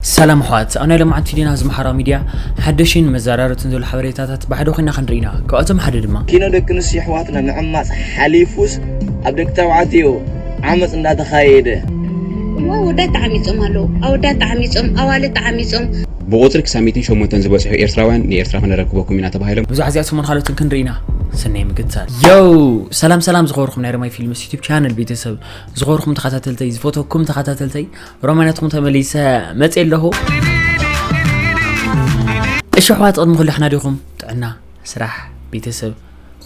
ሰላም ኣሕዋት፣ ኣብ ናይ ሎማዓንቲ ቪድዮና ዝመሓራ ሚድያ ሓደሽን መዘራረብትን ዘሎ ሓበሬታታት ብሓደ ኮይና ክንርኢ ኢና። ካብኣቶም ሓደ ድማ ኪኖ ደቂ ኣንስትዮ ኣሕዋትና ምዕማፅ ሓሊፉስ ኣብ ደቂ ተባዕትዮ ዓመፅ እንዳተኻየደ። እዋ ኣወዳት ተዓሚፆም ኣለዉ። ኣወዳት ተዓሚፆም፣ ኣዋልድ ተዓሚፆም። ብቑፅሪ ክሳብ ሚእትን ሸሞንተን ዝበፅሑ ኤርትራውያን ንኤርትራ ክነረክበኩም ኢና ተባሂሎም። ብዙሕ እዚኣ ሰሙን ካልኦትን ክንርኢ ኢና። ሰናይ ምክትታል። ዮው! ሰላም ሰላም ዝኸበርኩም ናይ ሮማይ ፊልምስ ዩቱብ ቻነል ቤተሰብ፣ ዝኸበርኩም ተኸታተልተይ፣ ዝፈተኩም ተኸታተልተይ፣ ሮማይ ናትኩም ተመሊሰ መፅየ ኣለኹ። እሺ ኣሕዋት፣ ቅድሚ ኩሉ ሕና ዲኹም? ጥዕና፣ ስራሕ፣ ቤተሰብ፣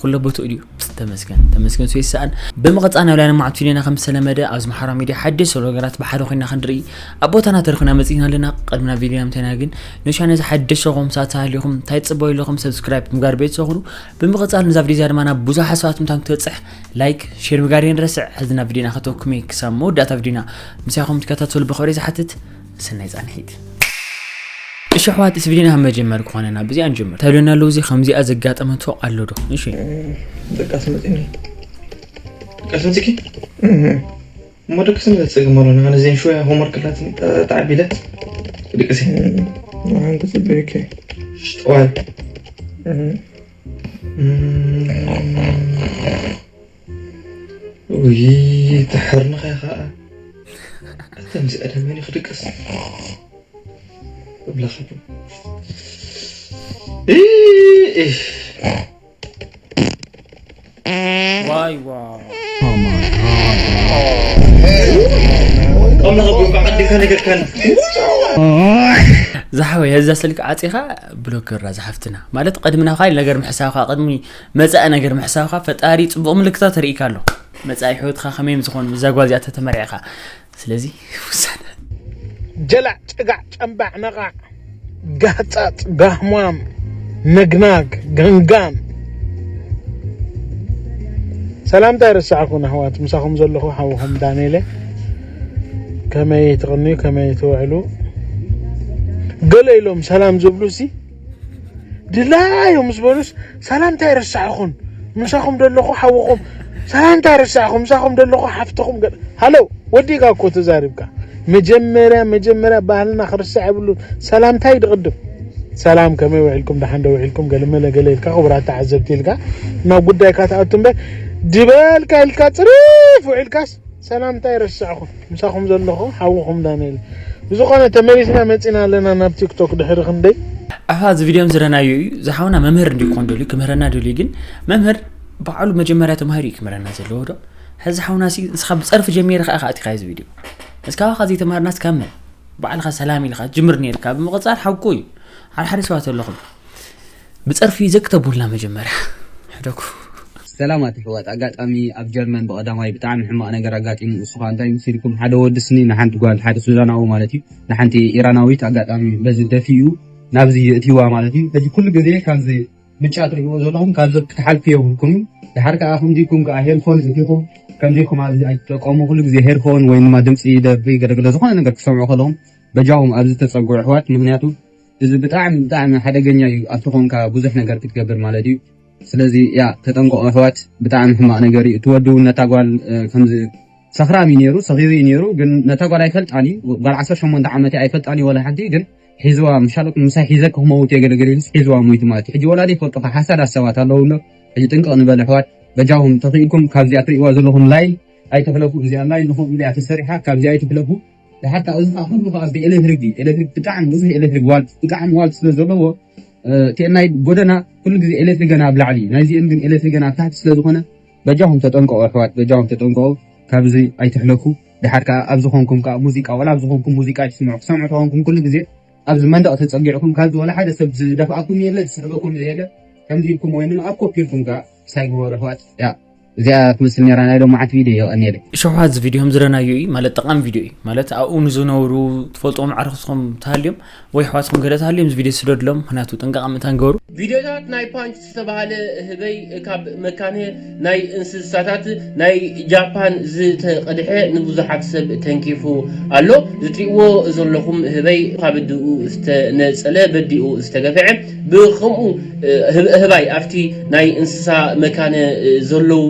ኩሎ ቦትኡ ድዩ? ተመስገን፣ ተመስገን፣ ሱ ይሰኣን። ብምቕፃል ናብ ላይና መዓት ቪድዮና ከም ዝተለመደ ኣብዚ መሓራ ሚድያ ሓደሽ ዘሎ ነገራት ብሓደ ኮይና ክንርኢ ኣብ ቦታና ተርኩና መፂና ኣለና። ቅድሚ ናብ ቪድዮና ምተና ግን ንሻ ነዚ ሓደሽ ሸኾም ሳት ተሃሊኹም እንታይ ትፅበዩ ኣለኹም? ሰብስክራይብ ምግባር ቤተሰብ ኩኑ። ብምቕፃል ነዛ ቪድዮ እዚኣ ድማ ናብ ብዙሓት ሰባት ምታን ክትበፅሕ ላይክ፣ ሼር ምግባር የንረስዕ። ሕዚ ናብ ቪድዮና ከተወኩም እየ። ክሳብ መወዳእታ ቪድዮና ምሳኹም ትከታተሉ ብኽብሪ ዝሓትት። ሰናይ ፃንሒት። እሺ ኣሕዋት፣ እዚ ቪድዮና ካብ መጀመሪ ክኾነና ብዚኣ ንጀምር። እንታይ ብለና ኣለዉ? እዚ ከምዚኣ ዘጋጠመቶ ኣሎ ዶ? እሺ። ደቃስ መፂኒ። ደቃስ መፂኪ? እሞ ደቅስ ንበፅእ ግመሮ ንኸነ ዜን ሽወያ ሆምወርክ ላት ተዓቢለ። ደቅሲ። ንዓን ተፅበዩኪ። ሽጠዋል። ውይ፣ ተሕርንኸ ከዓ። ከምዚ ቀደመኒ ክድቅስ። እብለኻ። እህ፣ እህ። ዋይ ዋይ። ኣምላኽ ኣቦይ፣ እንኳዕ ቀዲምካ ነገርካኒ። ዝሓወይ፣ እዛ ስልኪ ዓፂኻ ብሎክ ግራ ዝሓፍትና። ማለት፣ ቅድሚ ናብ ካልእ ነገር ምሕሳብካ፣ ቅድሚ መጻኢ ነገር ምሕሳብካ፣ ፈጣሪ ጽቡቕ ምልክታት ተርእይካ ኣሎ። መጻኢ ህይወትካ ከመይ ምስ ዝኾነ፣ ብዛ ጓል እዚኣ ተተመርዕኻ። ስለዚ፣ ውሳነ። ጀላዕ ጭጋዕ ጨምባዕ ነቓዕ ጋህጻጽ ጋህሟም ነግናግ ገንጋም። ሰላምታ ይረሳዕኩን ኣሕዋት፣ ምሳኹም ዘለኹ ሓውኹም ዳንኤለ። ከመይ ትቕንዩ፣ ከመይ ትውዕሉ? ገለ ኢሎም ሰላም ዝብሉ ሲ ድላዮም ምስ በሉስ፣ ሰላምታ ይረሳዕኹን፣ ምሳኹም ዘለኹ ሓውኹም፣ ሰላምታ ይረሳዕኹም፣ ምሳኹም ዘለኹ ሓፍትኹም ገለ። ሃሎ፣ ወዲእካ እኮ ተዛሪብካ። መጀመርያ፣ መጀመርያ ባህልና ክርስዕ የብሉን። ሰላምታ እዩ ዝቕድም። ሰላም፣ ከመይ ውዒልኩም? ደሓን ዶ ውዒልኩም? ገለ መለ ገለ ኢልካ፣ ክቡራት ተዓዘብቲ ኢልካ፣ ናብ ጉዳይካ ትኣቱ እምበር፣ ድበልካ ኢልካ ጽሪፍ ውዒልካስ፣ ሰላምታ ይረሳዕኹም። ምሳኹም ዘለኹ ሓውኹም ዳንኤል። ብዝኾነ፣ ተመሊስና መጺና ኣለና ናብ ቲክቶክ ድሕሪ ክንደይ። ኣፋ እዚ ቪድዮ ዝረናዮ እዩ። ዝሓውና መምህር እንዲ ክኾን ደልዩ፣ ክምህረና ደልዩ፣ ግን መምህር ባዕሉ መጀመርያ ተማሂሩ እዩ ክምህረና ዘለዎ ዶ? ሕዚ ሓውና ሲ፣ ንስኻ ብጸርፊ ጀሚርካ ኢኻ ኣቲኻ እዚ ቪድዮ። እስካ ካኻ ዘይተማሃርናስ ካብ መን? ባዕልኻ ሰላም ኢልካ ጅምር ነይርካ። ብምቕጻል ሓቁ እዩ። ሓደ ሓደ ሰባት ኣለኹም። ብጸርፊ ዘክተቡልና መጀመርያ። ሕደኩ። ሰላማት ኣሕዋት፣ ኣጋጣሚ ኣብ ጀርመን ብቐዳማይ ብጣዕሚ ሕማቕ ነገር ኣጋጢሙ። እሱ ኸኣ እንታይ መሲልኩም? ሓደ ወዲ ስኒ ንሓንቲ ጓል፣ ሓደ ሱዳናዊ ማለት እዩ፣ ንሓንቲ ኢራናዊት ኣጋጣሚ በዚ ደፊኡ ናብዚ የእትይዋ ማለት እዩ። ሕጂ ኩሉ ግዜ ካብዚ ብጫ ትርእይዎ ዘለኹም ካብዚ ክትሓልፉ የብልኩም። ድሓር ከኣ ከምዚኩም ከኣ ሄድፎን እቲኹም፣ ከምዚኩም ኣብዚ ኣይትጠቀሙ። ኩሉ ግዜ ሄድፎን ወይ ድማ ድምፂ ደርፊ ገለገለ ዝኾነ ነገር ክሰምዑ ከለኹም በጃኹም ኣብዚ ተፀግዑ ኣሕዋት። ምኽንያቱ እዚ ብጣዕሚ ብጣዕሚ ሓደገኛ እዩ። ኣብቲ ኮንካ ብዙሕ ነገር ክትገብር ማለት እዩ። ስለዚ ያ ተጠንቀቑ ኣሕዋት፣ ብጣዕሚ ሕማቕ ነገር እዩ። እቲ ወዲ እውን ነታ ጓል፣ እ፣ ከምዚ ሰኽራም እዩ ነይሩ፣ ሰኺሩ እዩ ነይሩ፣ ግን ነታ ጓል ኣይፈልጣን እዩ። ጓል ዓሰርተ ሸሞንተ ዓመት እያ፣ ኣይፈልጣን እዩ ወላ ሓንቲ። ግን ሒዝዋ፣ ምሻለኩም ምሳይ ሒዘ ክመውት እየ ገለ ገለ ኢሉስ ሒዝዋ ሞይቱ ማለት እዩ። ሕጂ ወላ ዘይፈልጦ ሓሳዳት ሰባት ኣለዉ ኣሎ። ሕጂ ጥንቅቕ ንበል ኣሕዋት፣ በጃኹም ተኽኢልኩም ካብዚኣ ትርእይዋ ዘለኹም ላይን ኣይትሕለፉ። እዚኣ ላይን ንኹም ኢላ እያ ተሰሪሓ፣ ካብዚኣ ኣይትሕለፉ። ድሓር ከኣ እዚ ከኣ ኩሉ ከኣ ብኤሌክትሪክ ድዩ? ኤሌክትሪክ ብጣዕሚ ብዙሕ ኤሌክትሪክ ዋልት፣ ብጣዕሚ ዋልት ስለ ዘለዎ፣ እ፣ እቲ ናይ ጎደና ኩሉ ግዜ ኤሌክትሪክ ገና ኣብ ላዕሊ እዩ። ናይዚአን ግን ኤሌክትሪክ ገና ኣብ ታሕቲ ስለ ዝኾነ፣ በጃኹም ተጠንቀቑ ኣሕዋት፣ በጃኹም ተጠንቀቑ፣ ካብዚ ኣይትሕለፉ። ድሓር ከኣ ኣብ ዝኾንኩም ከኣ ሙዚቃ፣ ዋላ ኣብ ዝኾንኩም ሙዚቃ ኣይትስምዑ። ክሰምዑ ተኾንኩም ኩሉ ግዜ ኣብዚ መንደቕ ተጸጊዕኩም፣ ካብዚ ዋላ ሓደ ሰብ ዝደፍኣኩም የለ፣ ዝስሕበኩም የለ። ከምዚ ኢልኩም ወይ ድማ ኣብ ኮፒ ኢልኩም ከኣ ሳይ ግበሩ ኣሕዋት። ያ፣ እዚኣ ትመስል ነይራ ናይ ሎማዓንቲ ቪድዮ። የቐንየለይ። እሺ ኣሕዋት፣ እዚ ቪድዮ ከም ዝረናዮ እዩ፣ ማለት ጠቓሚ ቪድዮ እዩ። ማለት ኣብኡ ንዝነብሩ ትፈልጥዎም ኣዕሩኽትኹም ተሃልዮም ወይ ኣሕዋትኩም ገለ ተሃልዮም እዚ ቪድዮ ስደድሎም፣ ምኽንያቱ ጥንቃቐ ምእንታን ግበሩ። ቪድዮታት ናይ ፓንች ዝተባህለ ህበይ ካብ መካነ ናይ እንስሳታት ናይ ጃፓን ዝተቐድሐ ንብዙሓት ሰብ ተንኪፉ ኣሎ። ዝትሪእዎ ዘለኹም ህበይ ካብ ኣዲኡ ዝተነጸለ፣ በዲኡ ዝተገፍዐ፣ ብኸምኡ፣ እ፣ ህብ-፣ ህባይ ኣብቲ ናይ እንስሳ መካነ፣ እ፣ ዘለዉ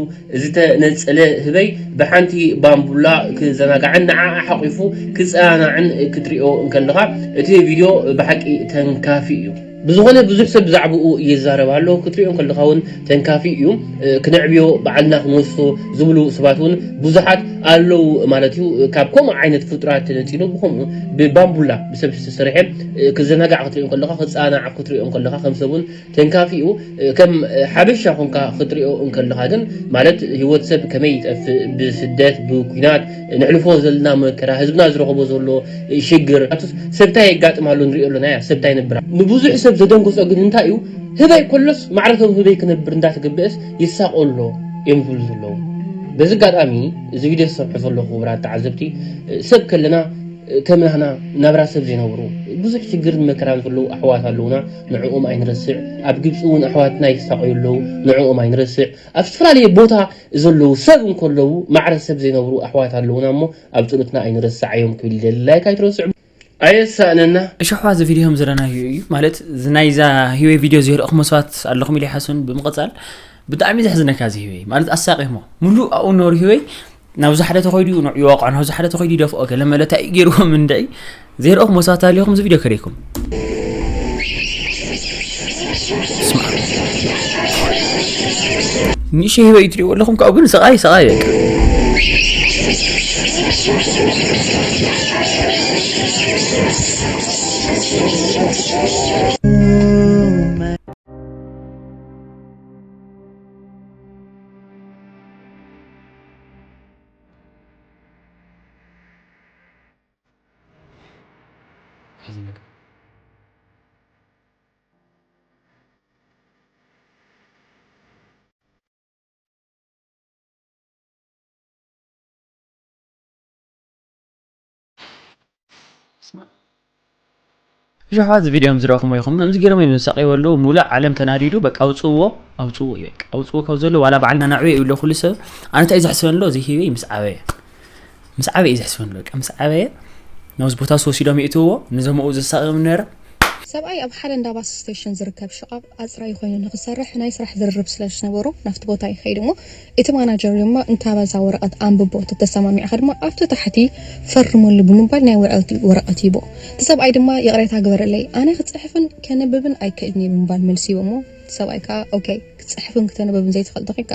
ዝተነጸለ ህበይ ብሓንቲ ባምቡላ ክዘናጋዕን ንዓኣ ሓቒፉ ክጸናናዕን ክትሪኦ እንከለኻ፣ እቲ ቪድዮ ብሓቂ ተንካፊ እዩ። ብዝኾነ፣ ብዙሕ ሰብ ብዛዕባኡ ይዛረብ ኣሎ። ክትሪኦ እንከለኻ እውን ተንካፊ እዩ። እ፣ ክነዕብዮ፣ ባዕልና ክንወስዶ ዝብሉ ሰባት እውን ብዙሓት ኣለዉ ማለት እዩ። ካብ ከምኡ ዓይነት ፍጡራት ተነጺሉ፣ ብኸምኡ ብባምቡላ ብሰብ ዝተሰርሐ፣ እ፣ ክዘናጋዕ ክትሪኦ እንከለኻ፣ ክጸናናዕ ክትሪኦ እንከለኻ፣ ከም ሰብ እውን ተንካፊኡ፣ እ፣ ከም፣ እ፣ ሓበሻ ኮንካ ክትሪኦ እንከለኻ ግን፣ ማለት ህይወት ሰብ ከመይ ይጠፍእ፣ ብስደት፣ ብኲናት፣ ንሕልፎ ዘለና መከራ፣ ህዝብና ዝረኸቦ ዘሎ ሽግር፣ ኣቱስ ሰብ እንታይ የጋጥም ኣሎ ንሪኦ ኣለና፣ ያ ሰብ እንታይ ነብራ። ንብዙሕ ሰብ ዘደንገጾ ግን እንታይ እዩ? ህበይ ከሎስ ማዕረቶም ህበይ ክነብር እንዳተገበአስ ይሳቆ ኣሎ እዮም ዝብሉ ዘለዉ። በዚ ኣጋጣሚ እዚ ቪድዮ ዝሰርሑ ዘለኹ ክቡራት ተዓዘብቲ፣ ሰብ ከለና ከም ናህና ናብራ ሰብ ዘይነብሩ ብዙሕ ሽግርን መከራን ዘለዉ ኣሕዋት ኣለዉና፣ ንዕኦም ኣይንረስዕ። ኣብ ግብፂ እውን ኣሕዋትና ይሳቀዩ ኣለዉ፣ ንዕኦም ኣይንረስዕ። ኣብ ዝተፈላለየ ቦታ ዘለዉ ሰብ እንከለዉ ማዕረ ሰብ ዘይነብሩ ኣሕዋት ኣለዉና እሞ ኣብ ጸሎትና ኣይንረስዓዮም ክብል ይደሊ። ላይክ ኣይትረስዑ። ኣየሳእነና። እሾሕዋ እዚ ቪድዮ ከም ዘለናዮ እዩ። ማለት እዚ ናይዛ ህይወይ ቪድዮ ዘይረእኹሞ ሰባት ኣለኹም ኢለ ይሓስብን ብምቕጻል ብጣዕሚ ዘሕዝነካ እዚ ህይወይ። ማለት ኣሳቂሞ። ሙሉእ ኣብኡ ነሩ ህይወይ ናብዚ ሓደ ተኸይዱ ንዑ ይወቕዖ፣ ናብዚ ሓደ ተኸይዱ ይደፍኦ፣ ገለ መለ እንታይ እዩ ገይርዎም እንድዒ ዘይረእኹሞ ሰባት ኣለኹም እዚ ቪድዮ ከሪኩም። ስማ። ንእሽተይ ህይወይ ትሪእዎ ኣለኹም፣ ካብኡ ግን ስቓይ፣ ስቓይ በቃ። እሺ፣ ኣሕዋት፣ እዚ ቪድዮ ከም ዝረኣኹሞ ኢኹም። ከምዚ ገይሮም እዮም ዝሳቐይዎ ኣለዉ። ሙሉእ ዓለም ተናዲዱ፣ በቃ፣ ኣውፅዎ፣ ኣውፅዎ እዩ፣ በቃ፣ ኣውፅዎ ካብ ዘሎ፣ ዋላ በዓልና ናዕብዮ ይብሎ ኩሉ ሰብ። ኣነ እንታይ እዩ ዘሕስበኒ ኣሎ? እዚ ህይወይ ምስ ዓበየ፣ ምስ ዓበየ እዩ ዘሕስበኒ ኣሎ። በቃ፣ ምስ ዓበየ ናብዚ ቦታ ዝወሲዶም የእትውዎ፣ ነዞም ኣብኡ ዘሳቕዮም ነረ። ሰብኣይ ኣብ ሓደ እንዳ ባስ ስቴሽን ዝርከብ ሸቓቕ ኣጽራዪ ኮይኑ ንኽሰርሕ ናይ ስራሕ ዝርርብ ስለ ዝነበሮ ናብቲ ቦታ ይኸይድ እሞ፣ እቲ ማናጀር ድማ፣ "እንካባዛ ወረቐት ኣንብቦ፣ ተተሰማሚዕኻ ድማ ኣብቲ ታሕቲ ፈርመሉ" ብምባል ናይ ውዕል ወረቐት ሂቦ። እቲ ሰብኣይ ድማ፣ "ይቕሬታ ግበረለይ፣ ኣነ ክጽሕፍን ከንብብን ኣይክእልን እየ" ብምባል መልሲ ሂቦ እሞ፣ እቲ ሰብኣይ ከኣ፣ "ኦኬ፣ ክትጽሕፍን ክተንብብን ዘይትኽእል ተኾይንካ፣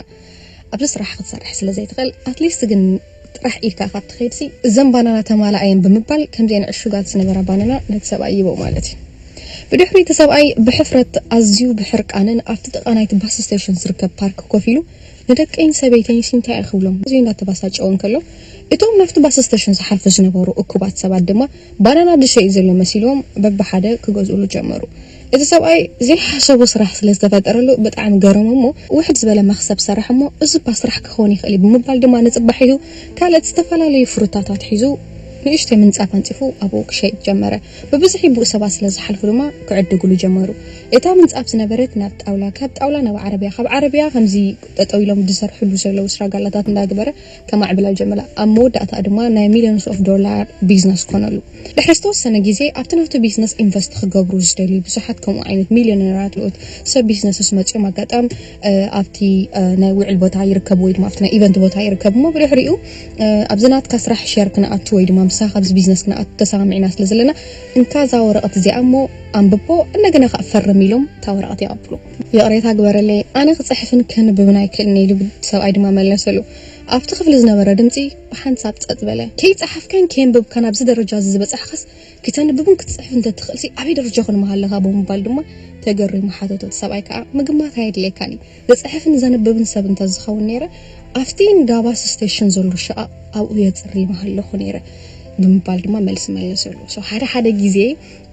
ኣብዚ ስራሕ ክትሰርሕ ስለ ዘይትኽእል፣ ኣትሊስት ግን ጥራሕ ኢድካ ካብ ትኸይድሲ፣ እዘን ባናና ተማልኣየን" ብምባል፣ ከምዚአን ዕሹጋት ዝነበራ ባናና ነቲ ሰብኣይ ይህቦ ማለት እዩ። ብድሕሪ እቲ ሰብኣይ ብሕፍረት ኣዝዩ ብሕርቃንን ኣብቲ ጥቓ ናይቲ ባስ ስቴሽን ዝርከብ ፓርክ ኮፍ ኢሉ፣ "ንደቀይን ሰበይተይንሲ እንታይ እየ ክብሎም?" ኣዝዩ እንዳተባሳጨወ እንከሎ፣ እቶም ናብቲ ባስ ስቴሽን ዝሓልፉ ዝነበሩ እኩባት ሰባት ድማ ባናና ዝሸይጥ ዘሎ መሲልዎም በብሓደ ክገዝኡሉ ጀመሩ። እቲ ሰብኣይ ዘይሓሰቦ ስራሕ ስለ ዝተፈጠረሉ ብጣዕሚ ገረሞ እሞ፣ ውሕድ ዝበለ መኽሰብ ሰራሕ እሞ፣ "እዚ እባ ስራሕ ክኸውን ይኽእል እዩ" ብምባል ድማ ንጽባሕ ሒዙ ካልኦት ዝተፈላለዩ ፍሩታታት ሒዙ ንእሽተይ ምንጻፍ ኣንጺፉ ኣብኡ ክሸይጥ ጀመረ። ብብዝሒ ብኡ ሰባት ስለ ዝሓልፉ ድማ ክዕድግሉ ጀመሩ። እታ ምንጻፍ ዝነበረት ናብ ጣውላ፣ ካብ ጣውላ ናብ ዓረብያ፣ ካብ ዓረብያ ከምዚ ጠጠው ኢሎም ዝሰርሕሉ ዘለዉ ስራጋላታት እንዳገበረ ከማዕብላ ጀመረ። ኣብ መወዳእታ ድማ ናይ ሚሊዮንስ ኦፍ ዶላር ቢዝነስ ኮነሉ። ድሕሪ ዝተወሰነ ግዜ ኣብቲ ናቱ ቢዝነስ ኢንቨስት ክገብሩ ዝደልዩ ብዙሓት ከምኡ ዓይነት ሚሊዮነራት ልኦት ሰብ ቢዝነስስ መጺኦም ኣጋጣም፣ እ፣ ኣብቲ፣ እ፣ ናይ ውዕል ቦታ ይርከቡ ወይ ድማ ኣብቲ ናይ ኢቨንት ቦታ ይርከቡ እሞ ብድሕሪኡ፣ እ፣ ኣብዚ ናትካ ስራሕ ሸር ክንኣቱ ወይ ድማ ምሳኻ ኣብዚ ቢዝነስ ክንኣቱ ተሰማሚዕና ስለ ዘለና እንካ እዛ ወረቐት እዚኣ እሞ ኣንብቦ እንደገና ከኣ ፈርም ኢሎም እታ ወረቐት ይቐብሉ። ይቕሬታ ግበረለይ፣ ኣነ ክጽሕፍን ከንብብን ኣይክእልን እየ ኢሉ ሰብኣይ ድማ መለሰሉ። ኣብቲ ክፍሊ ዝነበረ ድምጺ ብሓንሳብ ጸጥ በለ። ከይጸሓፍካን ከየንበብካን ኣብዚ ደረጃ እዚ ዝበጻሕካስ፣ ክተንብብን ክትጽሕፍን እንተትኽእልሲ ኣበይ ደረጃ ኮን ምሃለኻ ብምባል ድማ ተገሪሙ ሓተቶ። እቲ ሰብኣይ ከኣ፣ "ምግማት ኣየድልየካን እዩ። ዝጽሕፍን ዘንብብን ሰብ እንተዝኸውን ነይረ፣ ኣብቲ እንዳ ባስ ስቴሽን ዘሎ ሸቓቕ ኣብኡ የጽሪ ምሃለኹ ነይረ" ብምባል ድማ መልሲ መለሰሉ። So ሓደ ሓደ ግዜ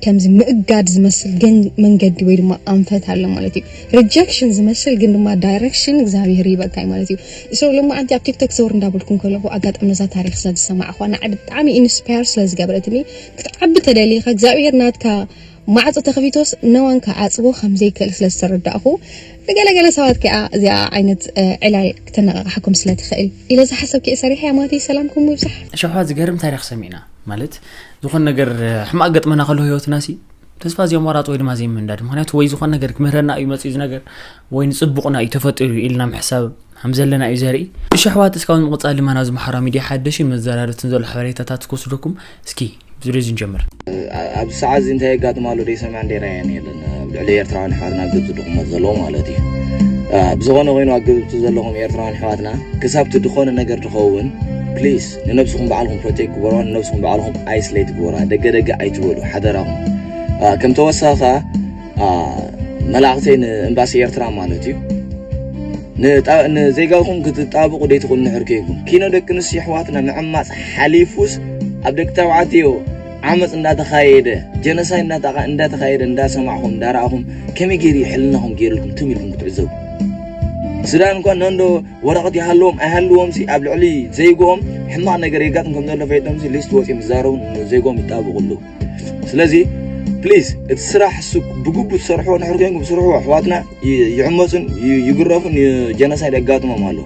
ከምዚ ምእጋድ ዝመስል ገን-፣ መንገዲ ወይ ድማ ኣንፈት ኣሎ ማለት እዩ። ሪጀክሽን ዝመስል ግን ድማ ዳይሬክሽን እግዚኣብሔር ይበካይ ማለት እዩ። So ሎማዓንቲ ኣብ ቲክቶክ ዘወር እንዳበልኩ እንከለኹ ኣጋጣሚ ነዛ ታሪኽ እዛ ዝሰማዕኳ ንዓይ ብጣዕሚ ኢንስፓየር ስለ ዝገበረትኒ፣ ክትዓቢ ተደሊኻ እግዚኣብሔር ናትካ ማዕጾ ተኸፊቶስ ነዋን ክዓጽዎ ከም ዘይክእል ስለ ዝተረዳእኹ፣ ንገለገለ ሰባት ከኣ እዚኣ ዓይነት፣ እ፣ ዕላል ክተነቓቕሓኩም ስለ ትኽእል ኢለ ዝሓሰብኪ እየ ሰሪሐያ። ማቲ ሰላምኩም ይብዛሕ። ሸውሃ ዝገርም ታሪኽ ሰሚዕና። ማለት ዝኾነ ነገር ሕማቕ ገጥመና ከሎ ህይወትና ሲ ተስፋ ዘይምቑራፅ ወይ ድማ ዘይምንዳድ። ምክንያቱ ወይ ዝኾነ ነገር ክምህረና እዩ መፅኡ እዚ ነገር፣ ወይ ንፅቡቕና እዩ ተፈጢሩ ኢልና ምሕሳብ ከም ዘለና እዩ ዘርኢ። እሺ ኣሕዋት፣ እስካብ ምቕፃል ድማ ናብዚ ማሕበራዊ ሚድያ ሓደሽን መዘራረብትን ዘሎ ሓበሬታታት ክወስደኩም። እስኪ ብዝርዝር ንጀምር። ኣብዚ ሰዓት እዚ እንታይ የጋጥም ኣሎ ደይሰምዐን ደይረኣየን የለን። ኣብ ልዕሊ ኤርትራውያን ኣሕዋትና ኣብ ግብፂ ድቕመጥ ዘለዎ ማለት እዩ። ብዝኾነ ኮይኑ ኣብ ግብፂ ዘለኹም ኤርትራውያን ኣሕዋትና ክሳብቲ ዝኾነ ነገር ትኸውን ፕሊስ ንነብስኹም ባዕልኹም ፕሮቴክት ግበርዋ፣ ንነብስኹም ባዕልኹም ኣይስሌት ግበርዋ። ደገ ደገ ኣይትበሉ ሓደራኹም። ከም ተወሳኺ ከዓ መልእኽተይ ንኤምባሲ ኤርትራ ማለት እዩ። ንጣ- ንዜጋኹም ክትጣብቑ ደይትኽእሉ ንሕር ከይንኩም ኪኖ ደቂ ኣንስትዮ ኣሕዋትና ምዕማፅ ሓሊፉስ ኣብ ደቂ ተባዕትዮ ዓመፅ እንዳተኻየደ ጀነሳይድ እንዳተኻ- እንዳተኻየደ እንዳሰማዕኹም እንዳረኣኹም ከመይ ገይሩ እዩ ሕልናኹም ገይሩልኩም ትም ኢልኩም ክትዕዘቡ። ሱዳን እንኳን ነንዶ ወረቐት ይሃልዎም ኣይሃልዎም ሲ ኣብ ልዕሊ ዜግኦም ሕማቕ ነገር የጋጥም ከም ዘሎ ፈይጦም ሲ ሊስት ወፂኦም ይዛረቡ ዜግኦም ይጣብቑ ኣለዉ። ስለዚ ፕሊዝ እቲ ስራሕ እሱ ብግቡ ትሰርሕዎ ንሕር ኮይንኩም ስርሕዎ ኣሕዋትና ይዕመፁን ይግረፉን ጀነሳይድ የጋጥሞም ኣሎ።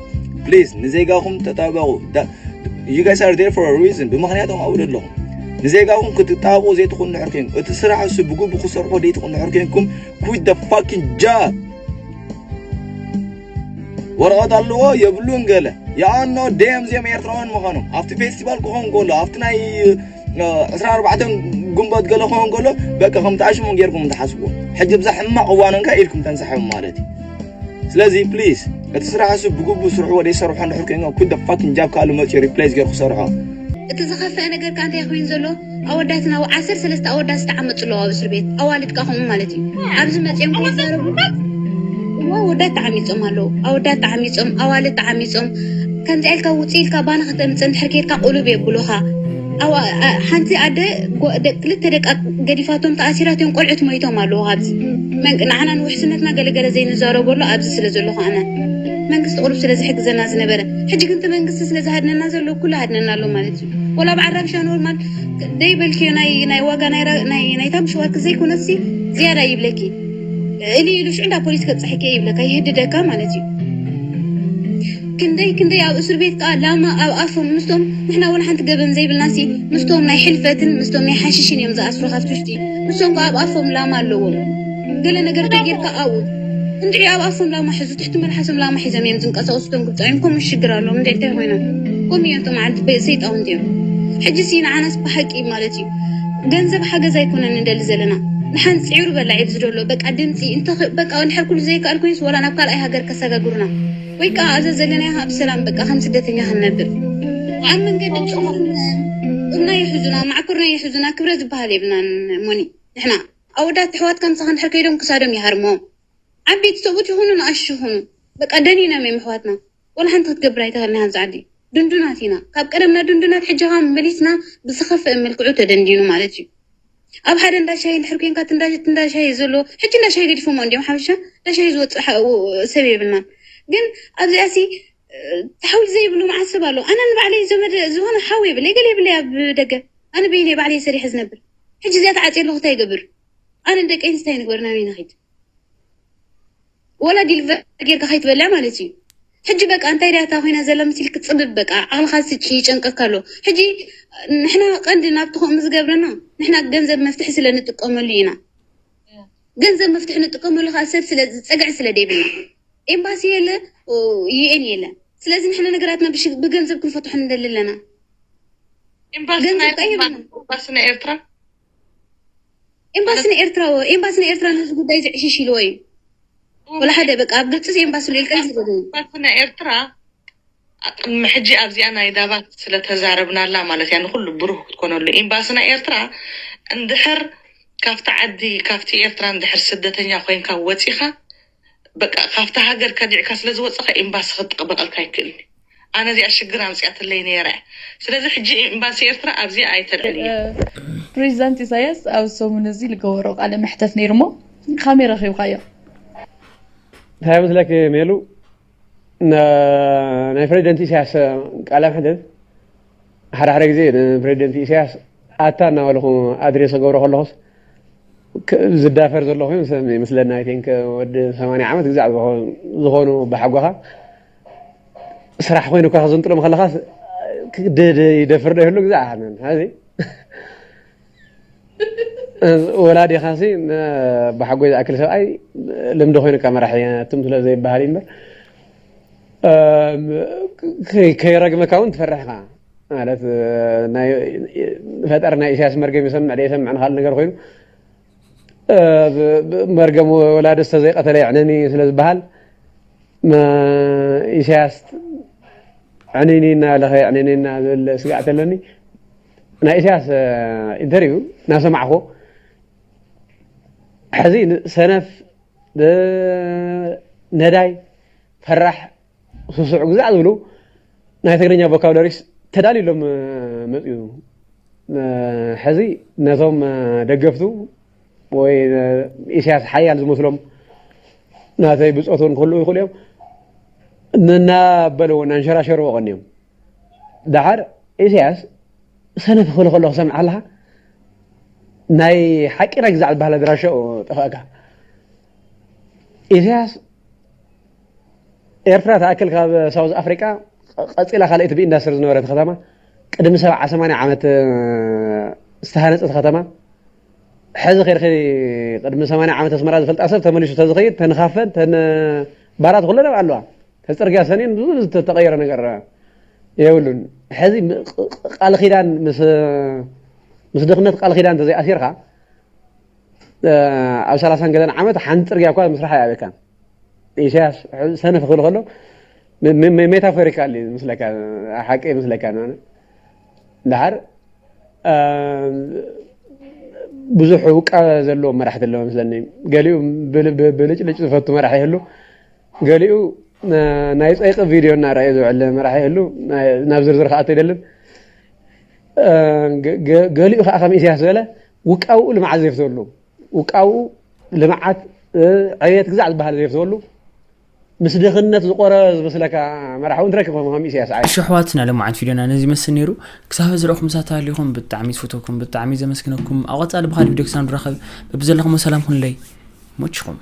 ፕሊዝ ንዜጋኹም ተጣበቑ። You guys are there for a reason። ብምኽንያቶም ኣብኡ ዘለኹም ንዜጋኹም ክትጣበቑ ዘይትኽእሉ ንሕር ኮይንኩም እቲ ስራሕ እሱ ብግቡ ክሰርሕዎ ዘይትኽእሉ ንሕር ኮይንኩም quit the fucking job። ወረቐት ኣለዎ የብሉን ገለ የኣኖ ደም እዚኦም ኤርትራውያን ምዃኖም ኣብቲ ፌስቲቫል ክኸውን ከሎ ኣብቲ ናይ ዕስራን ኣርባዕተን ግንቦት ገለ ክኸውን ከሎ በቃ ከምቲ ኣሽሙን ጌርኩም ትሓስብዎ። ሕጂ ብዛ ሕማቕ እዋን እንካ ኢልኩም ተንሳሕቦም ማለት እዩ። ስለዚ ፕሊዝ እቲ ስራሕ እሱ ብግቡ ስርሑ ወደ ይሰርሖ እንድሕር ኮይኖ ኩደ ፋክን ጃብ ካልእ መፅኡ ሪፕሌስ ገይሩ ክሰርሖ። እቲ ዝኸፍአ ነገር ከ እንታይ ኮይኑ ዘሎ? ኣወዳትና ዓሰርተ ሰለስተ ኣወዳት ዝተዓመፁ ኣለዉ ኣብ እስር ቤት፣ ኣዋልድ ከ ከምኡ ማለት እዩ። ኣብዚ መፅኦም ከይዛረቡ እዋ ኣወዳት ተዓሚፆም ኣለዉ። ኣወዳት ተዓሚፆም፣ ኣዋልድ ተዓሚፆም። ከምዚኣ ኢልካ ውፅእ ኢልካ ባና ከተምፅእ እንድሕር ከይድካ ቁሉብ የብሉኻ። ኣዋ- ኣ- ሓንቲ ኣደ ጎ- ደ- ክልተ ደቃ ገዲፋቶም ተኣሲራትዮም ቆልዑት ሞይቶም ኣለዉ። ኣብዚ መንቅ ንዓና ንውሕስነትና ገለገለ ዘይንዛረበሉ ኣብዚ ስለ ዘለኹ ኣነ መንግስቲ ቁሉብ ስለ ዝሕግዘና ዝነበረ ሕጂ ግን እቲ መንግስቲ ስለ ዝሃድነና ዘሎ ኩሉ ሃድነና ኣሎ ማለት እዩ። ወላ ብዓራብሻ ኖርማል ደይበልክዮ ናይ ናይ ዋጋ ናይ ራ- ናይ ናይ ታምሽዋርክ ዘይኮነሲ ዝያዳ ይብለኪ። እሊ ኢሉ ሽዑ እንዳ ፖሊስ ከብፅሐኪ ይብለካ ይህድደካ ማለት እዩ። ክንደይ ክንደይ ኣብ እስር ቤት ከዓ ላማ ኣብ ኣፎም ምስቶም ንሕና ወላ ሓንቲ ገበን ዘይብልና ሲ ምስቶም ናይ ሕልፈትን ምስቶም ናይ ሓሽሽን እዮም ዝኣስሩ ካብቲ ውሽጢ ንሶም ከዓ ኣብ ኣፎም ላማ ኣለዎም። ገለ ነገር ተጌርካ ኣብኡ እንድዒ ኣብ ኣፎም ላማ ሕዙ ትሕቲ መልሓሶም ላማ ሒዞም እዮም ዝንቀሳቀሱ እቶም ግብፃውያን። ከምኡ ሽግር ኣለዎም እንድዒ እንታይ ኮይኖም ከምኡ እዮም እቶም ዓዲ በ- ሰይጣውንቲ እዮም። ሕጂ ሲ ንዓናስ ብሓቂ ማለት እዩ ገንዘብ ሓገዝ ኣይኮነን ንደሊ ዘለና። ንሓንፂ ዒሩ በላዒ ዝደሎ በቃ ድምፂ እንተ በቃ እንድሕር ኩሉ ዘይከኣል ኮይንስ ወላ ናብ ካልኣይ ሃገር ከሰጋግሩና ወይ ከዓ ኣብዛ ዘለናዮ ኣብ ሰላም በቃ ከም ስደተኛ ክንነብር ኣብ መንገዲ ጡርና ይሕዙና ማዕኩርና ይሕዙና ክብረ ዝበሃል የብልናን። ሞኒ ንሕና ኣወዳት ኣሕዋት ከምሳ ክንድሕር ከይዶም ክሳዶም ይሃርሞም ዓበይቲ ሰብኡት ይኹኑ ንኣሽቱ ይኹኑ በቃ ደኒኖም እዮም ኣሕዋትና። ወላ ሓንቲ ክትገብር ኣይተኸልና ኣብዚ ዓዲ ድንዱናት ኢና ካብ ቀደምና ድንዱናት ሕጂ ከዓ መሊስና ብዝኸፍአ መልክዑ ተደንዲኑ ማለት እዩ። ኣብ ሓደ እንዳ ሻሂ እንድሕር ኮንካ እቲ እንዳ እቲ እንዳ ሻሂ ዘሎ ሕጂ እንዳ ሻሂ ገዲፎሞ እንዲዮም ሓበሻ እንዳ ሻሂ ዝወፅእ ሓ- ሰብ የብልናን። ግን ኣብዚኣሲ ተሓዊል ዘይብሉ መዓት ሰብ ኣሎ። ኣነ ንባዕለይ ዘመድ ዝኾነ ሓው የብለይ ገለ የብለይ ኣብ ደገ ኣነ በይነይ ባዕለይ ሰሪሐ ዝነብር። ሕጂ እዚኣ ተዓፅየ ኣለኹ እንታይ ይገብር? ኣነ ንደቂ ኣንስታይ ንግበር ናበይ ንኸይድ? ወላ ዲልቨር ጌርካ ከይትበልዕ ማለት እዩ። ሕጂ በቃ እንታይ ዳታ ኮይና ዘላ ምስ ኢልክ ፅብብ በቃ ዓቕልኻ ስጭ ይጨንቀካ ኣሎ። ሕጂ ንሕና ቀንዲ ናብቲ ከምኡ ዝገብረና ንሕና ገንዘብ መፍትሒ ስለ ንጥቀመሉ ኢና። ገንዘብ መፍትሒ ንጥቀመሉ ከዓ ሰብ ስለ ዝፀግዕ ስለ ደይብልና ኤምባሲ የለ ዩኤን የለ። ስለዚ ንሕና ነገራትና ብሽ- ብገንዘብ ክንፈትሖ ንደሊ ኣለና። ኤምባሲ ገንዘብ ናይ ከ የብልና። ኤምባሲ ናይ ኤርትራ ኤምባሲ ናይ ኤርትራ ዎ- ኤምባሲ ናይ ኤርትራ ነዚ ጉዳይ ዝዕሽሽ ኢልዎ እዩ። ወላ ሓደ በቃ ኣብ ግብፂ ኤምባሲ ልልቀ ዝገደ ኤምባሲ ናይ ኤርትራ ቅድሚ ሕጂ ኣብዚኣ ናይ ዳባት ስለተዛረብናላ ማለት እያ ንኩሉ ብሩህ ክትኮነሉ ኤምባሲ ናይ ኤርትራ እንድሕር ካብቲ ዓዲ ካብቲ ኤርትራ እንድሕር ስደተኛ ኮይንካ ወፂኻ በቃ ካብቲ ሃገር ከዲዕካ ስለዝወፅኻ ኤምባሲ ክትጥቅበቀልካ ይክእል። ኣነ እዚኣ ሽግር ኣምፅኣትለይ ነይረ። ስለዚ ሕጂ ኤምባሲ ኤርትራ ኣብዚኣ ኣይተልዕል እየ። ፕሬዚዳንት ኢሳያስ ኣብ ሰሙን እዚ ልገበሮ ቃለ መሕተት ነይሩ እሞ ካሜራ ረኺብካዮ። እንታይ መስለክ ሜሉ ናይ ፕሬዚደንት ኢሳያስ ቃለ መሕተት ሓደ ሓደ ግዜ ንፕሬዚደንት ኢሳያስ ኣታ እናበልኹ ኣድሬስ ገብሮ ከለኹስ ዝዳፈር ዘለኹ ይመስለኒ። I think ወዲ ሰማንያ ዓመት ግዛዕ ዝኾኑ ብሓጎኻ ስራሕ ኮይኑ ካ ክዝንጥሎም ከለኻ ይደፍር ዶ ይህሉ ግዛዕ ሓነን ዚ ወላዲኻሲ ብሓጎይ ዝኣክል ሰብኣይ ልምዲ ኮይኑካ መራሒ ትም ስለ ዘይበሃል እዩ እምበር ከይረግመካ እውን ትፈርሕ ኢኻ። ማለት ፈጠር ናይ ኢሳያስ መርገም ይሰምዕ ደይሰምዕ ንካል ነገር ኮይኑ መርገም ወላዲ ዝተዘይቀተለ ይዕነኒ ስለ ዝበሃል ኢሳያስ ዕንኒና ለኸ ዕንኒና ዝብል ስጋዕ ተለኒ። ናይ ኢሳያስ ኢንተርቪው ናሰማዕኮ ሕዚ ሰነፍ ነዳይ ፈራሕ ስሱዕ ግዛዕ ዝብሉ ናይ ትግርኛ ቮካብለሪስ ተዳልዩሎም መፅኡ። ሕዚ ነቶም ደገፍቱ ወይ ኢሳያስ ሓያል ዝመስሎም ናተይ ብፆት እውን ክህልው ይኽእሉ እዮም እናበልዎ እናንሸራሸርዎ ቀኒዮም። ደሓር ኢሳያስ ሰነፍ ክብል ከሎ ክሰምዕ ኣለኻ ናይ ሓቂ ናይ ግዛዕ ዝበሃል ኣድራሻኡ ጠፋእካ። ኢሳያስ ኤርትራ ትኣክል ካብ ሳውዝ ኣፍሪቃ ቀፂላ ካልኣይቲ ብኢንዳስትሪ ዝነበረት ከተማ ቅድሚ ሰብዓ ሰማንያ ዓመት ዝተሃነፀት ከተማ ሕዚ ከይድኺ ቅድሚ ሰማንያ ዓመት ኣስመራ ዝፈልጣ ሰብ ተመሊሱ ተዝኸይድ ተንኻፈን ተን ባራት ኩለን ኣብ ኣለዋ ተፅርግያ ሰኒን ብዙ ዝተቀየረ ነገር የብሉን። ሕዚ ቃል ኪዳን ምስ ምስ ድኽነት ቃል ኪዳን እንተዘይኣሲርካ ኣብ ሰላሳን ገለን ዓመት ሓንቲ ፅርግያ እኳ ምስራሕ ኣይኣበካን። ኢሳያስ ሰነፍ ክብል ከሎ ሜታፎሪካል ምስለካ ሓቂ ምስለካ። ድሓር ብዙሕ ውቃ ዘለዎ መራሕቲ ኣለዎ መስለኒ። ገሊኡ ብልጭልጭ ዝፈቱ መራሒ ይህሉ፣ ገሊኡ ናይ ፀይቂ ቪድዮ እናረኣየ ዝውዕል መራሒ ይህሉ። ናብ ዝርዝር ከኣቶ ይደልን። ገሊኡ ከዓ ከም ኢሳያስ ዝበለ ውቃውኡ ልምዓት ዘይፍተሉ፣ ውቃውኡ ልምዓት ዕብየት ግዛዕ ዝበሃል ዘይፍተሉ ምስ ድኽነት ዝቆረ ዝመስለካ መራሒ እውን ትረክብ ከም ኢሳያስ። ኣሕዋትና ለማዓት ቪድዮና ነዚ ይመስል ነይሩ። ክሳብ ዝረኹም ሳታ ኣሊኹም ብጣዕሚ ዝፈተኩም ብጣዕሚ ዘመስግነኩም። ኣብ ቀፃሊ ብካል ቪድዮ ክሳብ ንራኸብ በብዘለኹም ሰላም ኩንለይ። ሞችኹም።